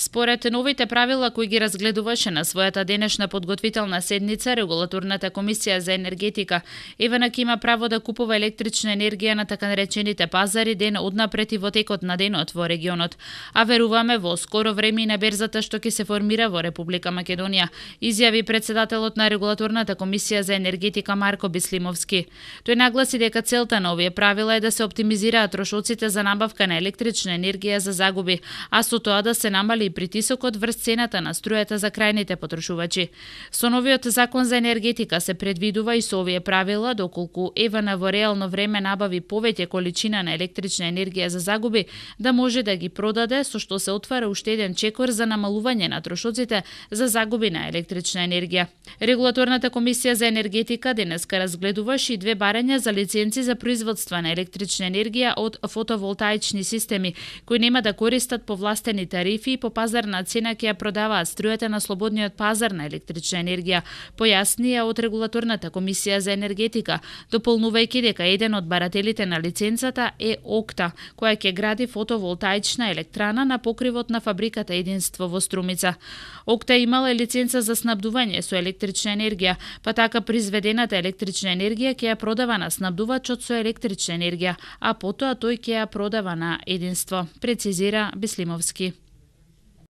Според новите правила кои ги разгледуваше на својата денешна подготвителна седница, Регулаторната комисија за енергетика ЕВНК има право да купува електрична енергија на така наречените пазари ден однапред и во текот на денот во регионот. А веруваме во скоро време и на берзата што ќе се формира во Република Македонија, изјави председателот на Регулаторната комисија за енергетика Марко Бислимовски. Тој нагласи дека целта на овие правила е да се оптимизираат трошоците за набавка на електрична енергија за загуби, а со тоа да се намали и притисокот врз цената на струјата за крајните потрошувачи. Со новиот закон за енергетика се предвидува и со овие правила, доколку ЕВН во реално време набави повеќе количина на електрична енергија за загуби, да може да ги продаде, со што се отвара уште еден чекор за намалување на трошоците за загуби на електрична енергија. Регулаторната комисија за енергетика денеска разгледуваше и две барања за лиценци за производство на електрична енергија од фотоволтаични системи, кои нема да користат повластени тарифи и по пазарна цена ќе ја продаваат струјата на слободниот пазар на електрична енергија, појаснија од Регулаторната комисија за енергетика, дополнувајќи дека еден од барателите на лиценцата е Окта, која ќе гради фотоволтаична електрана на покривот на фабриката Единство во Струмица. Окта имала лиценца за снабдување со електрична енергија, па така произведената електрична енергија ќе ја продава на снабдувачот со електрична енергија, а потоа тој ќе ја продава на Единство, прецизира Бислимовски.